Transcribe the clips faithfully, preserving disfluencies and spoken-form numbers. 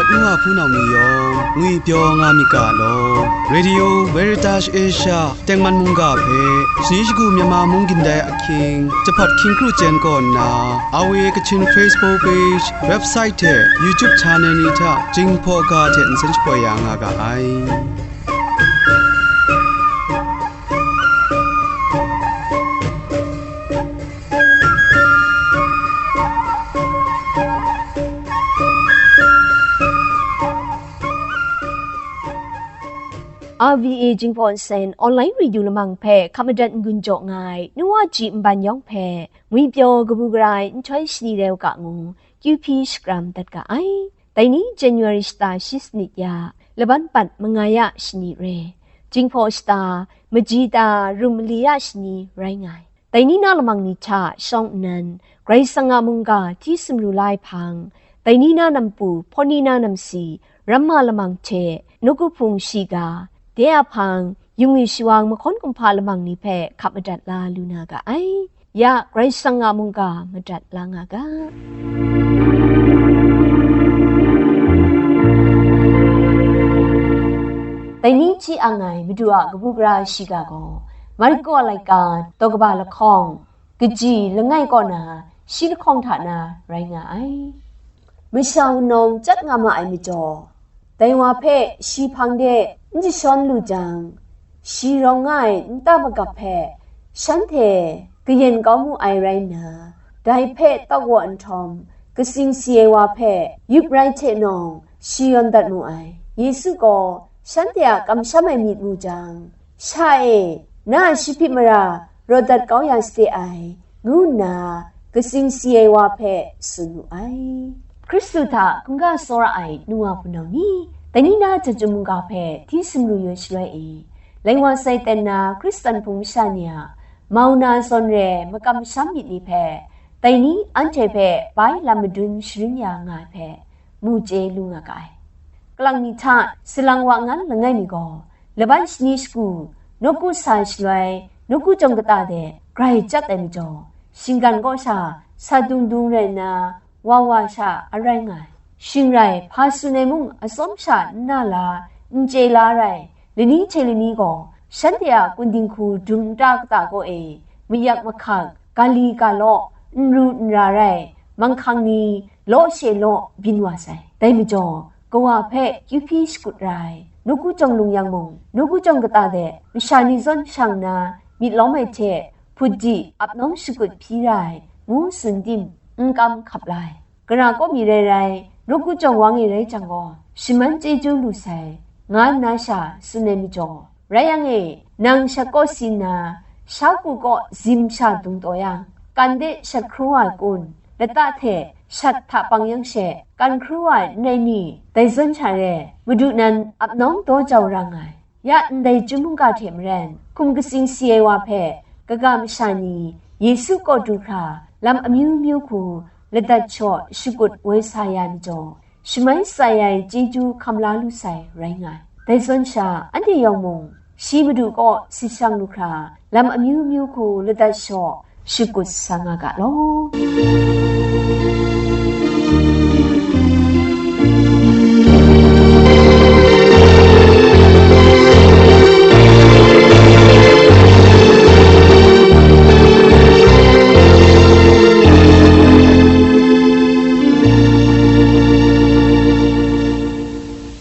N wa hpunau ni yawng ngwipyaw nga myit ga law. Radio Veritas Asia tengman mungga hpe shani shagu Myanmar mung gindai ahkying, jahpat hkying kru chyen kaw nna, R V A Kachin Facebook page, website hte YouTube channel ni hta Jinghpaw ga hte nsen shapoi ya nga ga ai. R V A Jinghpaw Nsen online radio lamang hpe hkap madat n-gun jaw nga ai, nu wa ji nban yawng hpe, ngwipyaw kabu gara ai nhtoi shani rau ga ngu, Q P shakram dat ga ai. Dai ni January shata shi sanit ya, laban pat manga ya shani re. Jinghpaw shata, maji ta rum mali ya shani rai nga ai. Dai ni na lamang ni hta shawng nnan, Karai Kasang a mungga hti sumru la ai hpang, dai ni na nampu, hpawn ni na namsi, ramma lamang hte, nawku hpung shiga, de a hpang, yungwi shawang mahkawn kumhpa lamang ni hpe hkap madat la lu na ga ai. Ya Karai Kasang a mungga madat la nga ga. Dai ni hti ang ai Madu a kabu gara shiga gaw, Marko a laika daw kaba lahkawng, kaji langai kaw na shi lahkawng hta na rai nga ai. Masha wunawng chyat nga ma ai majaw, dai wa hpe shi hpang de n jashawn lu jang, shi rawng nga ai nta magap hpe shanhte kayen kau mu ai rai nna, dai hpe tawk wa nhtawm, katsing si ai wa hpe yup rai hte nawng shi yawn dat mu ai. Yesu gaw shanhte a kamsham ai myit mu jang, "Sha e, na a shapyip mara rawt dat kau ya sade ai," ngu nna katsing si ai wa hpe tsun wu ai. Hkristu hta hkungga tsawra ai nu wa hpunau ni, dai ni na chyeju mungga hpe hti sumru yaw shaloi e, lai wa sai ten na Hkristan hpung masha ni a mau na zawn re makam masham myit ni hpe, dai ni anhte hpe bai lam madun sharin ya nga ai hpe, mu chye lu nga ga ai. Kalang ni hta salang wa ngan langai mi gaw, laban shani shagu, nawku sa shaloi, nawku jawng kata de grai chyat ai majaw, shinggan kaw sha sa dung dung rai nna, wa wa sha arai nga ai. Shing rai, hpa tsun ai mung atsawm sha n na la, n chye la rai, lani hte lani gaw, shanhte a kun dinghku dum nta kata kaw e, mayak mahkak, ga li ga law, n ru n ra rai, manghkang ni law she law byin wa sai. Dai majaw, kawa hpe kyu hpyi shakut ra ai, nawku jawng lung yang mung, nawku jawng kata de masha ni zawn shang nna myit lawm ai hte, hput di ap nawng shakut hpyi ra ai, ngu tsun tim, n kam hkap la ai. Gara kaw mi rai rai, nawku jawng wang e rai jang gaw, shaman chyeju lu sai, nga nna sha tsun ai majaw, rai yang e, nang shat kaw si nna, sha ku kaw zim sha dung taw yang, kan de shat hkru wa ai kun, lata hte shat hta pang yang she, kan hkru wa ai n rai ni, dai zawn sha re, Madu nan ap nawng daw jau ra nga ai. Ya ndai chyum mungga hte maren, hkum katsing si ai wa hpe, kaga masha ni Yesu kaw du hkra, lam amyu myu hku ladat shaw shakut woi sa ya ai majaw, shamai tsa ya ai chyeju hkam la lu sai rai nga ai. Dai zawn sha, anhte yawng mung, shi Madu kaw sit shang lu hkra, lam amyu myu hku ladat shaw shakut sa nga ga law.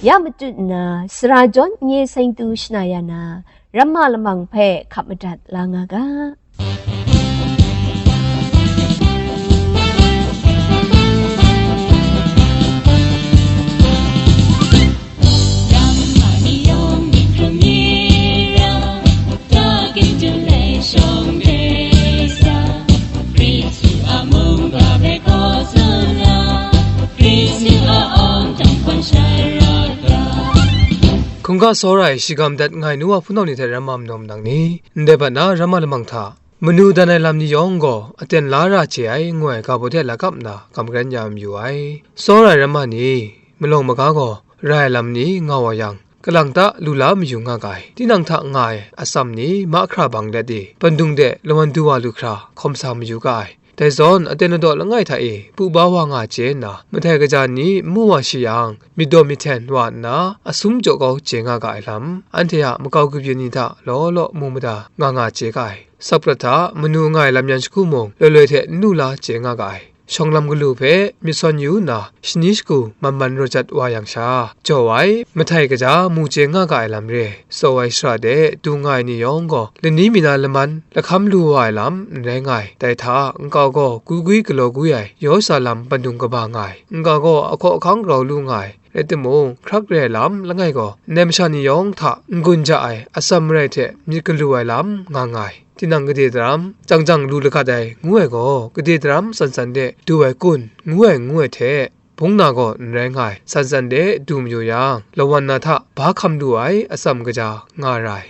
Ya matut nna, sara jawn nye seng tu shana ya na, ramma lamang hpe hkap madat la nga ga. Hkungga tsawra ai shigam dat nga ai nu wa hpunau ni hte ramma majaw manang ni, ndai bat na ramma lamang hta, manu dan ai lam ni yawng gaw aten la ra chye ai, ngu ai ga baw de lakap nna kamgren ya mayu ai. Tsawra ai ramma ni, malawng maga gaw rai ai lam ni nga wa yang, kalang ta lu la mayu nga ga ai. Tinang hta nga ai atsam ni mahkra bang let e, pandung de lawan du wa lu hkra hkawm sa mayu ga ai. Dai zawn aten ladaw langai hta e pru ba wa nga chye nna, mahtai kaja ni n mu wa shi yang, myit daw myit hten wa nna, asum jaw kau chye nga ga ai lam, anhte a makau kabyin ni hta law law mu mada nga nga chye ga ai. Sakprat hta manu nga ai lam yan shagu mung, loi loi hte n lu la chye nga ga ai. Shawng lam galu hpe myit sawn yu nna, shani shagu man man raw jat wa yang sha, jaw ai, mahtai kaja mu chye nga ga ai lam re, tsaw ai shara de du nga ai ni yawng gaw, lani mi na laman lahkam lu wa ai lam n rai nga ai. Dai hta nkau gaw gwi gwi galaw gwi ai, yaw sa lam pandung kaba nga ai, nka gaw ahkaw ahkang grau lu nga ai, rai timung, hkrak re ai lam langai gaw, ndai masha ni yawng hta n-gun ja ai, atsam marai hte myit galu ai lam nga nga ai. Tinang gade daram, jang jang lu lagat ai, ngu ai gaw, gade daram san san de du ai kun, ngu ai, ngu ai hte, bung na gaw n rai nga ai, san san de du mayu yang, lawan na hta ba hkam lu ai atsam kaja nga ra ai.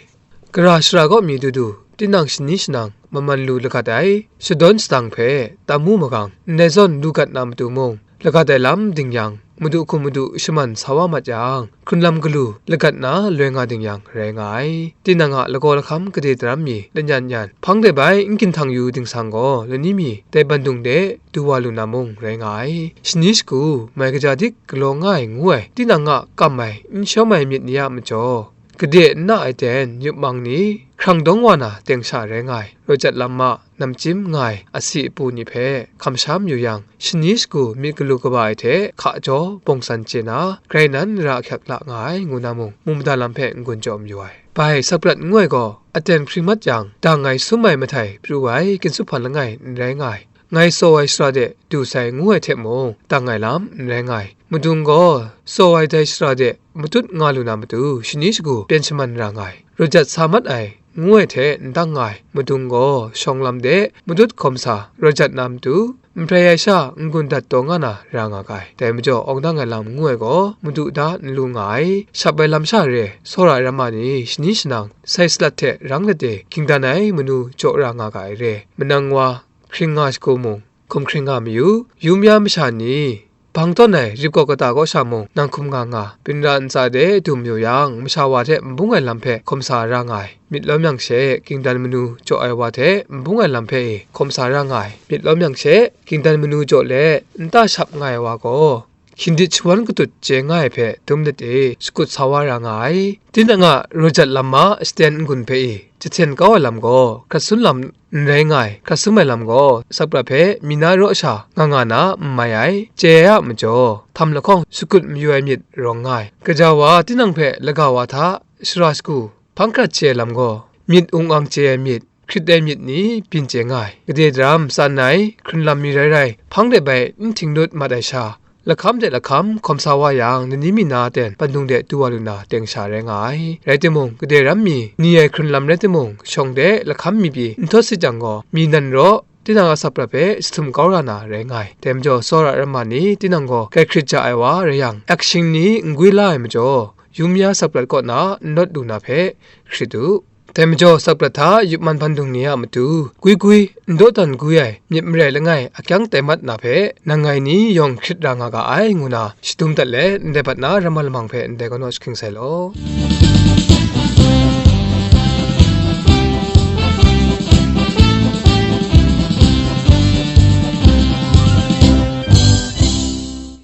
Gara shara kaw mi dudu, tinang shani shanang, man man lu lagat ai, shadawn shadang hpe, tam mu magang, ndai zawn lu gat na matu mung, lagat ai lam ding yang, madu hkum madu shaman sa wa mat yang, hkrun lam galu lagat na loi nga ding yang, rai nga ai. Tinang a lagaw lahkam gade daram mi, lanyan yan, hpang de bai n ginhtang yu dingsang gaw, lani mi dai bandung de du wa lu na mung, rai nga ai. Shani shagu, mai kaja dik galaw nga ai ngu ai, tinang a kam ai, n shawm ai myit ni a majaw, gade n na ai ten, yup mang ni, hkrang dawng wa na teng sha rai nga ai, raw jat lam ma, namchyim nga ai, asi apu ni hpe hkamsham yu yang, shani shagu myit galu kaba ai hte hka jaw bawng san chye na, grai nan ra ahkyak la nga ai, ngu na mung, mu mada lam hpe n-gun jaw mayu ai. Bai sakprat ngu ai gaw, aten hpring mat yang, dang ai sum ai mahtai pru ai, ginsup hpan langai n rai nga ai. Ngai tsaw ai shara de du sai ngu ai hte mung, dang ai lam n rai nga ai. Madung gaw, tsaw ai dai shara de matut nga lu na matu, shani shagu pyen shaman ra nga ai. Raw jat sa mat ai, ngu ai hte n dang nga ai. Madung gaw, shawng lam de matut hkawm sa raw jat na matu, n prai ai sha n-gun dat taw nga na ra nga ga ai. Dai majaw, awng dang ai lam ngu ai gaw, madu da n lu nga ai. Shap ai lam sha re, tsawra ai ramma ni, shani shanang, sai salat hte rang lade, ging dan ai manu jaw ra nga ga ai re. Manang wa, hkring nga shagu mung, hkum hkring nga mayu. Yum ya masha ni, bang tawn ai rip kaw kata kaw sha mung, nang hkum nga nga. Byin ra ntsa de du mayu yang, masha wa hte n bung ai lam hpe hkawm sa ra nga ai. Myit lawm yang she, ging dan manu jaw ai wa hte n bung ai lam hpe e hkawm sa ra nga ai. Myit lawm yang she, ging dan manu jaw let, nta shap nga ai wa gaw, hkyindit shawan katut chye nga ai hpe dum let e shakut sa wa ra nga ai. Tinang a raw jat lam ma shaten n-gun hpe e jahten kau ai lam gaw, hkrat sun lam n rai nga ai, hkrat sum ai lam gaw, sakprat hpe mi na raw sha nga nga na n mai ai, chye ai a majaw, htam lahkawng shakut mayu ai myit rawng nga ai. Gaja wa tinang hpe laga wa hta shara shagu hpang hkrat chye ai lam gaw, myit ung ang chye ai myit, hkrit ai myit ni byin chye nga ai. Gade daram tsan ai, hkrun lam mi rai rai, hpang de bai n htinglut mat ai sha, lahkam de lahkam hkawm sa wa yang, nani mi na ten pandung de du wa lu na teng sha rai nga ai. Rai timung, gade ram mi ni ai hkrun lam rai timung, shawng de lahkam mi pyi n htawt sit jang gaw, mi nan raw, tinang a sakprat hpe jahtum kau ra na rai nga ai. Dai majaw, tsawra ramma ni tinang gaw grai hkrit ja ai wa rai yang, action ni n gwi la ai majaw, yum ya sakprat kaw na n lawt lu na hpe hkrit u. Dai majaw, sakprat hta yup man hpan dung ni a matu, gwi gwi, n dawdan gwi ai, myit marai langai akyang tai mat na hpe, nang ngai ni yawng hkrit ra nga ga ai, ngu na shadum dat let, ndai bat na ramma lamang hpe ndai kau naw jahking sai law.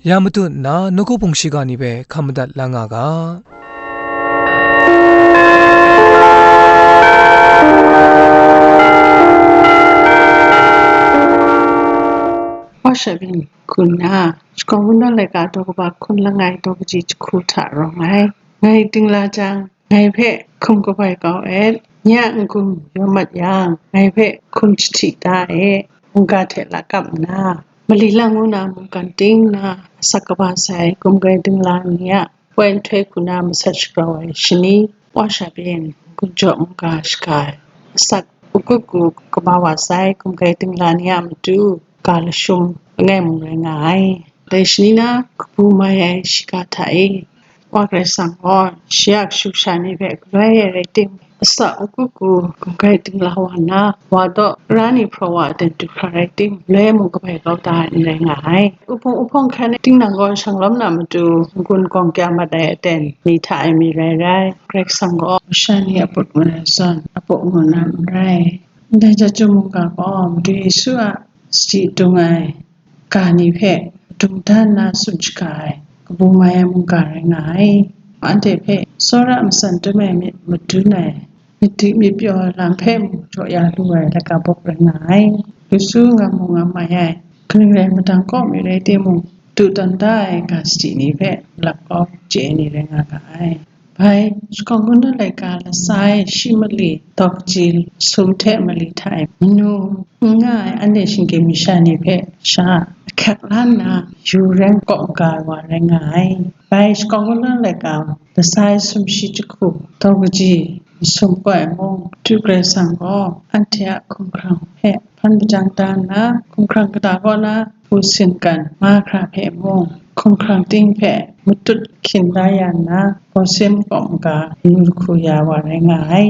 Ya matut nna, nawku hpung shiga ni hpe hkam madat la nga ga. Wa sha byin hku nna, shakawn wunawng laika daw kaba hkun langai daw kaji jahku hta rawng ai. Ngai dingla jang, ngai hpe hkum kabai kau et, nye a n-gun yaw mat yang, ngai hpe hkum jahti da e, mungga hte lakap nna, mali lang ngu na mungkan ting nna, asak kaba sai, gumgai dingla ni a, woi nhtoi hku na masat shagrau ai shani, wa sha byin, gunjaw mungga shaga ai, asak, u kut gu kaba wa sai, gumgai dingla ni a matu, ga lashum langai mung rai nga ai. Dai shani na kabu mai ai shiga hta e, Wa Karai Kasang gaw, shi a kashu kasha ni hpe galoi ai rai tim, asak u kut gu, gumgai dingla wa nna, wa daw, ra ni hpraw wa a ten du hkra rai tim, galoi mung kabai kau da ai n rai nga ai. Uhpung uhpawng hkran e tinang gaw, shanglawm na matu, n-gun gawng kya mat ai aten ni hta e mi rai rai. Karai Kasang gaw masha ni a put ngu na zawn, a put ngu na n rai. Ndai jahtum mungga gaw Madu Yesu a sadi dung ai ga ni hpe madung dan nna tsun shaga ai kabu mai ai mungga rai nga ai. Anhte hpe tsawra matsan dum ai myit madun ai, myit dik myit pyaw ai lam hpe mung jaw ya lu ai laika bawk rai nga ai. Yesu ngam mu ngam mai ai, kaning rai madang kaw mi rai timung, du tawn da ai ga sadi ni hpe malap kau chye ai ni rai nga ga ai. Bai, shakawn kungdawn laika latsa e shi mali, daw kaji sum hte mali hta e manu n nga ai anhte shinggyim masha ni hpe sha ahkyak la nna, yu reng kawp maga ai wa rai nga ai. Bai, shakawn kungdawn laika latsa e sum shi jahku, daw kaji sum kaw e mung, Madu Karai Kasang gaw anhte a hkumhkrang hpe hpan hpadang da nna, hkumhkrang kata kaw na hpu singgan mahkra hpe mung, hkumhkrang ting hpe matut hkyin da ya nna, gaw sim kawp maga anu lahku ya wa rai nga ai.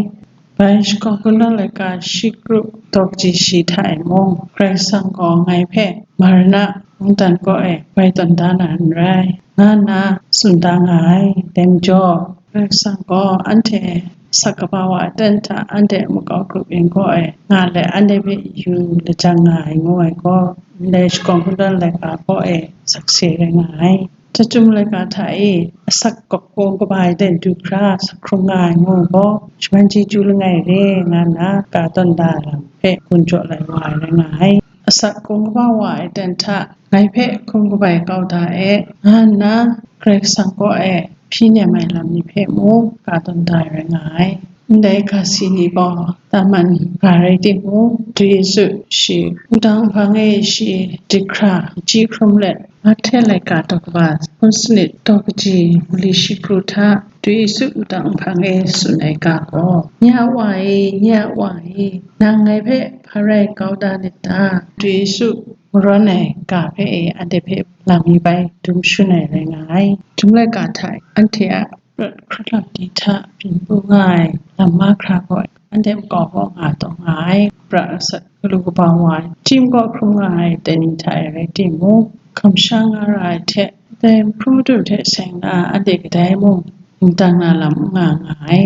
Bai, shakawn kungdawn laika shi kru, daw kaji shi hta e mung, Karai Kasang gaw ngai hpe marana mungdan kaw e bai tawn da na n rai, nga nna tsun da nga ai. Dai majaw, Karai Kasang gaw anhte asak kaba wa aten hta anhte a makau grup yin kaw e nga let anhte hpe yu lajang nga ai ngu ai gaw, ndai shakawn kungdawn laika kaw e sakse rai nga ai. Chyum laika hta e asak kawk kung kaba ai ten du hkra sak hkrung nga ai ngu gaw, shaman chyeju langai re nga nna ka tawn da ai lam hpe gun jaw lai wa ai rai nga ai. Asak kung kaba wa ai ten hta ngai hpe hkum kabai kau da e, nga nna Karai Kasang kaw e hpyi nem ai lam ni hpe mung ka tawn da ai rai nga ai. Ndai ga sadi ni gaw, taman ga rai timung, Madu Yesu shi wudang nhpang e shi dik hkra, chyi hkrum let, Mahte laika daw kaba hpun sanit daw kaji mali shi kru hta, Madu Yesu wudang nhpang e tsun ai ga gaw, Nye a Wa e, nye a Wa e, nang ngai hpe hpa rai kau da nit ta? Madu Yesu marawn ai ga hpe e anhte hpe lam mi bai dum shun ai rai nga ai. Dum laika hta e anhte a prat hkralap ni hta byin pru nga ai lam mahkra gaw, anhte makau kaw nga taw nga ai. Pra asak galu kaba wa ai, tim kaw hkrum nga ai dai ni hta e rai timung, kamsham nga ra ai hte, dai hpru madun hte seng na anhte kadai mung, n dang na lam n nga nga ai.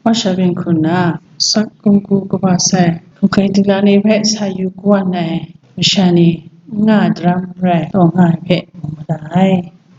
Wa sha byin hkun na, sak hkunggu kaba sai, hkungkai dingla ni hpe sa yu kawan ai masha ni n nga daram rai taw nga ai hpe mu mada ai.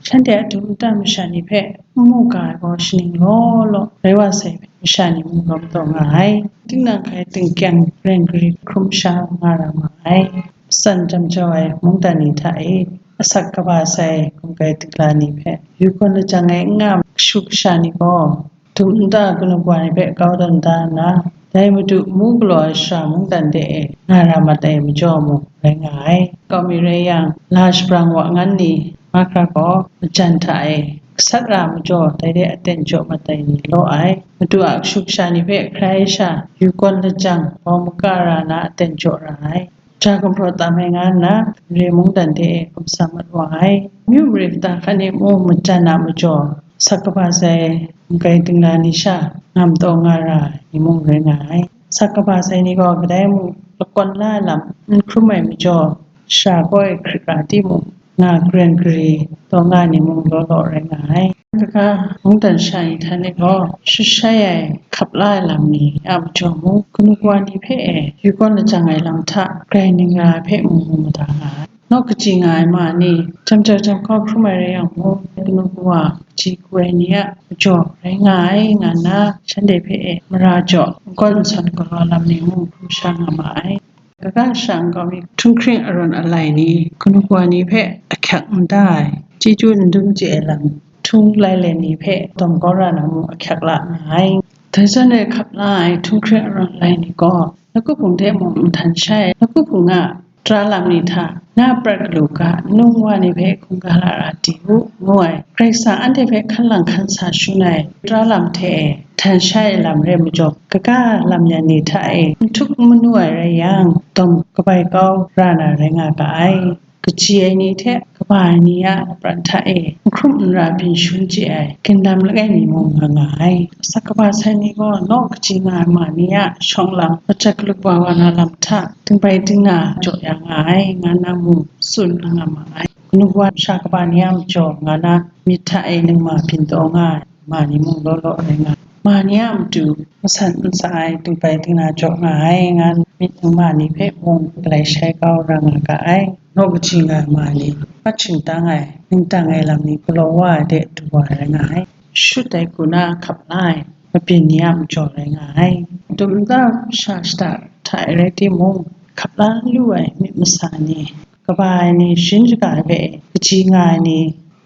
Shanhte a dum nta masha ni hpe n mu ga ai gaw, shaning law law rai wa sai hpe masha ni mu gam taw nga ai. Tinang hkai tingkyang ren gari hkrum sha nga ra ma ai. Matsan jam jau ai mungdan ni hta e, asak kaba sai hkungkai dingla ni hpe yu gawn lajang ai n nga ai kashu kasha ni gaw, dum nta kanu kawa ni hpe kau tawn da nna, dai Madu mu galaw ai sara mungdan de e nga ra mat ai majaw mung rai nga ai. Kau mi rai yang, la shabrang wa ngan ni mahkra gaw majan hta e gasat ra majaw, dai de aten jaw mat ai ni law ai. Madu a kashu kasha ni hpe hkrai sha yu gawn lajang, bau maka ra na aten jaw ra ai. Ja gumhpraw tam ai nga nna, mare mungdan de e hkum sa mat wa ai. Amyu mare kata hkan e mung majan a majaw, sak kaba sai hkungkai dingla ni sha ngam taw nga ra ai ni mung rai nga ai. Sak kaba sai ni gaw kadai mung lakawn la ai lam n hkrum ai majaw, sara kaw e hkrit ra timung, nga karen gari taw nga ai ni mung law law rai nga ai. Kaga mungdan sha ni hta ni gaw, shut shai ai hkap la ai lam ni a majaw mung, kanu kawa ni hpe e yu gawn lajang ai lam hta grai ning ra ai hpe mung mu mada nga ai. Naw kaji nga ai ma ni, jam jau jam kau hkrum ai rai yang mung, kanu kawa kaji ku ai ni a majaw rai nga ai, nga nna shanhte hpe e mara jaw n gawn n sawn galaw lam ni mung hkrum sha nga ma ai. Kaga sha nkau mi, htung hkring arawn alai ni, kanu kawa ni hpe ahkyak n da ai, chyeju n dum chye ai lam, htung lai lai ni hpe dawm kau ra na mung ahkyak la nga ai. Dai zawn e hkap la ai htung hkring arawn alai ni gaw, lagu hpung de mung nhtan shai ai, lagu hpung a tara lam ni hta, na prat galu ga nnu nwa ni hpe hkungga lara di u, ngu ai. Karai Kasang anhte hpe hkan lang hkan sa shangun ai tara lam hte e, nhtan shai ai lam rai majaw, kaga lam yan ni hta e n htup n manu ai rai yang, dawm kabai kau ra na rai nga ga ai. Kaji ai ni hte kaba ai ni a lapran hta e n hkrum n ra byin shangun chye ai, ginlam langai mi mung nga nga ai. Asak kaba sai ni gaw naw kaji nga ai ma ni a shawng lam, madat galup wa wa na lam hta, dingbai dingna jaw ya nga ai, nga na mung tsun nga nga ma ai. Kanu kawa masha kaba ni a majaw nga na myit hta e ningma byin taw nga ai ma ni mung law law rai nga ai. Ma ni a matu masan ntsa ai dingbai dingna jaw nga ai, nga myit ningma ni hpe mung galai shai kau ra nga ga ai. Naw kaji nga ai ma ni, hpat shingtang ai, ningtang ai lam ni galaw wa ai de du wa rai nga ai. Shut ai hku na hkap la ai mabyin ni a majaw rai nga ai. Dum nta masha shada hta e rai timung, hkap la lu ai myit masa ni, kaba ai ni sharin shaga ai hpe kaji nga ai ni,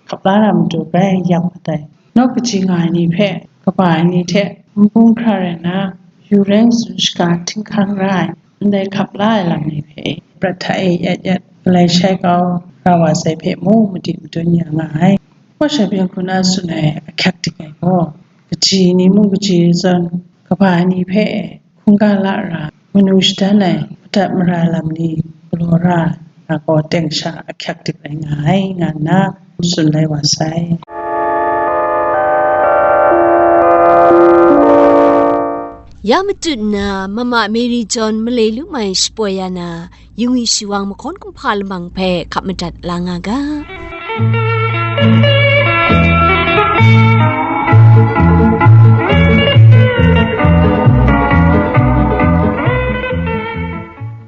hkap la na matu bai yak mat ai. Naw kaji nga ai ni hpe kaba ai ni hte nbung hkra rai nna, yu reng tsun shaga htinghkang ra ai, ndai hkap la ai lam ni hpe prat hta e yat yat, galai shai kau ra wa sai hpe mung madi madun ya nga ai. Pawsha byin hku na tsun ai ahkyak dik ai gaw, kaji ni mung kaji zawn, kaba ai ni hpe hkungga la ra, manu shadan ai madat mara lam ni galaw ra ai gaw teng sha ahkyak dik rai nga ai, nga nna tsun lai wa sai. Ya matut nna, Mama Mary John malai lu mai shapoi ya na, yungwi shiwang mahkawn kumhpa lamang hpe hkap madat la nga ga.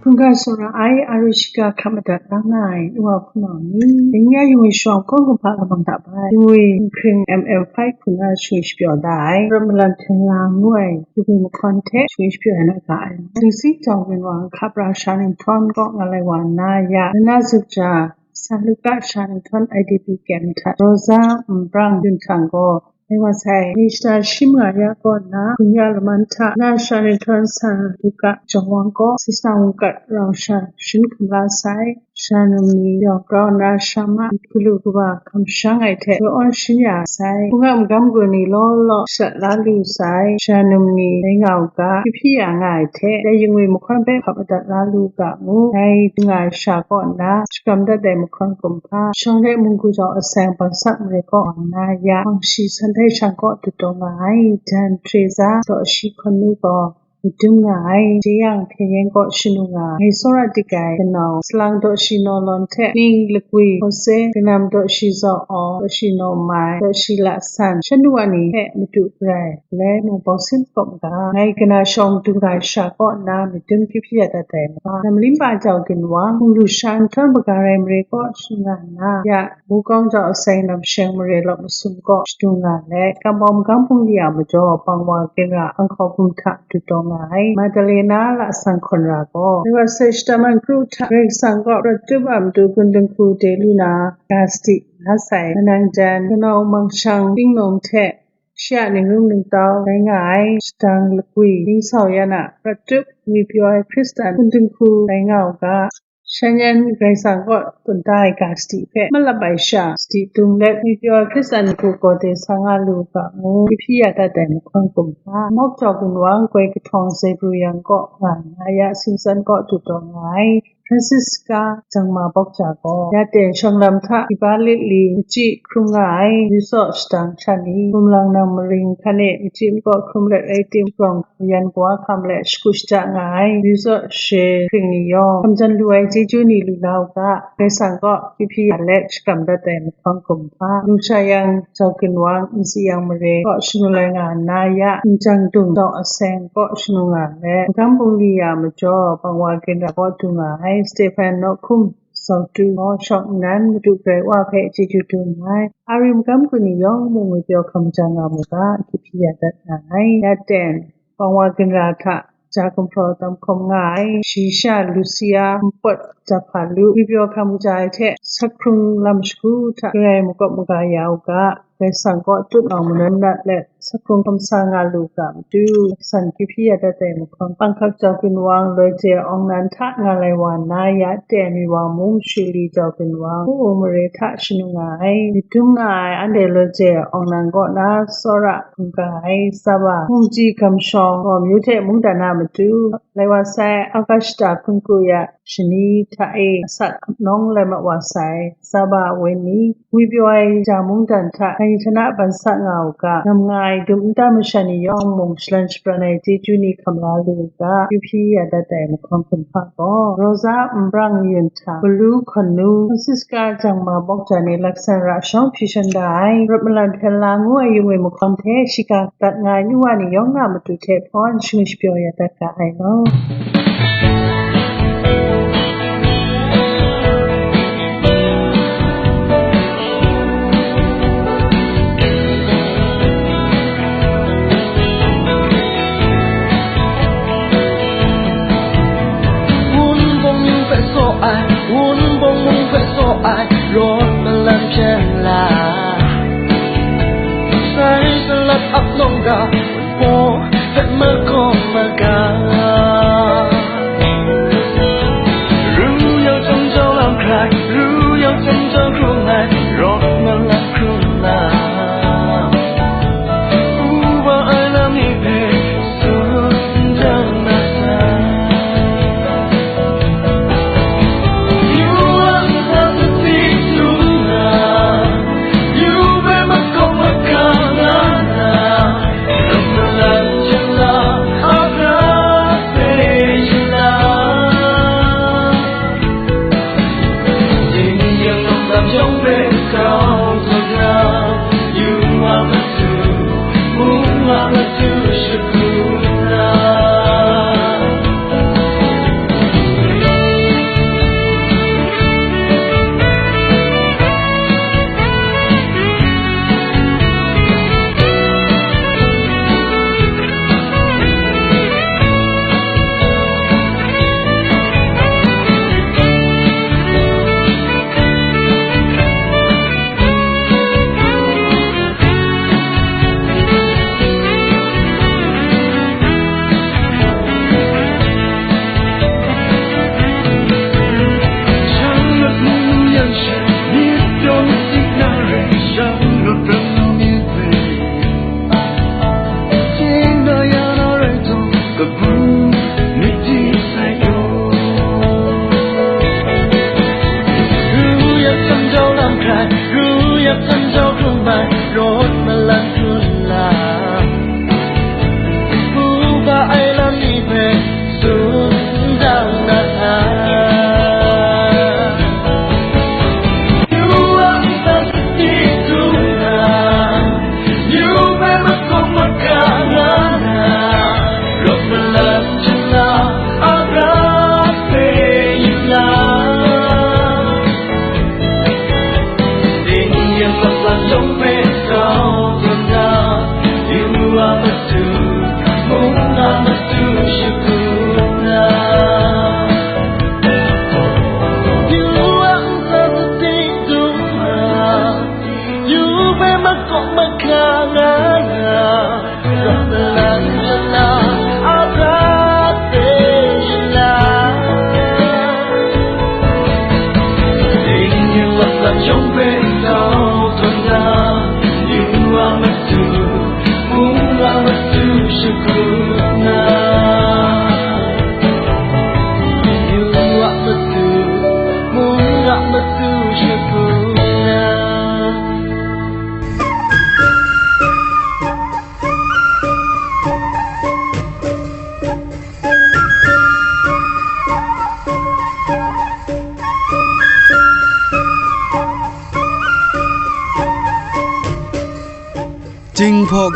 Hkungga sara ai, a ru shiga hkap madat la nga ai, u wa hpunau ni, dai ni a yungwi shiwang mahkawn kumhpa lamang hta bai, yungwi hkring M L five hku na shingwi shapyaw da ai, Rawt Malan Hten La ngu ai, yungwi mahkawn hte shingwi shapyaw ya na ga ai. Dingsi Jawng Rin Wang hkap ra sha nhtawm kaw nga lai wa nna ya, Nana Zup Ja, San Luka sha nhtawm I D P camp hta Rosa Nbrang Yun Htang gaw, dai wa sai, ni shata shi manga ya kaw nna, Gumya Laman hta na sha nhtawm San Luka Jawng Wang gaw, Sisa Wungkat rau sha sharin hkum la sai. Sha num ni yawng grau nna sha ma galu kaba hkam shang ai hte, rawn shin ya sai. Hpung a magam gun ni law law shat la lu sai. Sha num ni rai nga u ga, hpyi hpyi ya nga ai hte, dai yungwi mahkawn hpe hkap madat la lu ga ngu, ngai du nga ai sha kaw nna, shakram dat ai mahkawn kumhpa, shawng de munggu jau aseng bangsak mare kaw wa nna ya, Hpang Shi San Htai Shang kaw dut taw nga ai. Jan Teresa daw shi hkawn nu gaw, madun nga ai. Jeyang Hpyen Yen kaw shanu nga ai. Ngai tsawra dik ai kanau, salang daw shi naw lawn hte, ning lakwi, hkawse, kanam daw shi zaw awng, daw shi naw mai, daw shi la san, shanu wa ni hte madu garai, galai mung bawng sin kawp maga, ngai kana shawng du ga ai sha kaw nna madun hpyi hpyi ya dat ai. Nam Limpa Jau Ginwang, hpung lu sha nhtawm Bagarai mare kaw shanu nga nna, ya, Wukawng jau aseng lam sheng mare lawp masum kaw shadung nga let, Kambawng Magam Bungli a majaw, Bangwa Ginra Anghkaw Bum hta dut taw nga ai. Madalena Lasang Hkawn Ra gaw, Rai wa sai, shata man kru hta Karai Kasang kaw prat tup a matu gun dinghku de lu na, ga sadi la sai. Manang jan, kanau Mangshang Tingnaung hte shi a ningrum ningtau rai nga ai, shadang lakwi, ningsau yan a prat tup ngwi pyaw ai Hkristan gun dinghku rai nga u ga, Shan yan Karai Kasang kaw tawn da ai ga sadi hpe malap ai sha, sadi dung let, ngwi pyaw ai Hkristan ni hku gaw de sa nga lu u ga ngu, hpyi hpyi ya dat ai mahkawn kumhpa, Mawk Jau Ginwang, Goi Kahtawng Zebru Yang kaw nga nna, ya Sinsan kaw dut taw nga ai. Francisca Jangma Bawk Ja gaw, ya ten shawng lam hta, Iba Lit Li machyi hkrum nga ai, yu tsaw shadang sha ni, Kumlang Nang Maring hkan e machyi makaw hkrum let rai tim, grawng yan kawa hkam let shagu shaja nga ai, yu tsaw she hkring ni yawng, hkam jan lu ai chyeju ni lu la u ga, Karai Kasang kaw hpyi hpyi ya let shakram dat ai mahkawn kumhpa, Lungsha Yang Jau Ginwang, Nsi Yang Mare kaw shanu lai nga nna, ya Njang Dung Daw Aseng kaw shanu nga let, Magam Bungli a majaw, Bangwa Ginra kaw du nga ai, Stephen Nawhkum Zau Tu gaw, shawng nnan Madu Karai Wa hpe chyeju dun ai. Ari magam gun ni yawng mung ngwi pyaw hkam ja nga mu ga, hpyi hpyi ya dat nga ai. Ya ten, Bangwa Ginra hta ja gumhpraw tam hkawm nga ai, shi sha Lucia Npawt Jahpa Lu, ngwi pyaw hkam kaja ai hte, sakhkrung lam shagu hta garai makawp maga ya u ga, Karai Kasang kaw tutnawng manawn nat let, sakhkrung hkam sa nga lu ga matu, san hpyi hpyi ya dat ai mahkawn, Pangkhak Jau Ginwang, Loi Jai Awng Nan hta nga lai wa nna, ya ten, Miwa Mung Shuli Jau Ginwang, Hpu U Mare hta shanu nga ai. Myit dum nga ai anhte Loi Jai Awng Nan kaw na tsawra hkungga ai, Saba Hpungji Gamshawng gaw, amyu hte mungdan a matu, lai wa sai, August shata hkun kru ya shani hta e asak nawng lai mat wa sai, Saba Wenyi, ngwi pyaw ai ja mungdan hta, Kaihtana ban sa nga u ga, nam nga ai dum nta masha ni yawng mung shalan shapran ai chyeju ni hkam la lu u ga, hpyi hpyi ya dat ai mahkawn kumhpa gaw, Rosa Nbrang Yun Htang, Galu Hkawn Nu, Francisca Jangma Bawk Ja ni laksan ra shawng hpyi shan da ai, Rawt Malan Hten La ngu ai yungwi mahkawn hte shiga dat nga ai nu wa ni yawng a matu hte hpawn shingwi shapyaw ya dat ga ai law.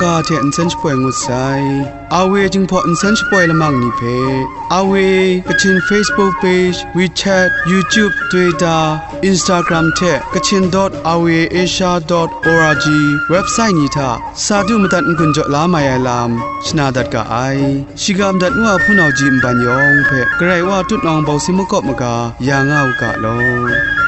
ga hte nsen shapoi ngut sai. Awe Jinghpaw nsen shapoi lamang ni hpe, Awe Kachin Facebook page, WeChat, YouTube, Twitter, Instagram hte Kachin dot awe asia dot org website ni hta sa du madat n-gun jaw la mai ai lam shana dat ga ai. Shiga madat nu a hpunau ji nban yawng hpe Karai Wa tutnawng bawsi makawp maga ya nga u ga law.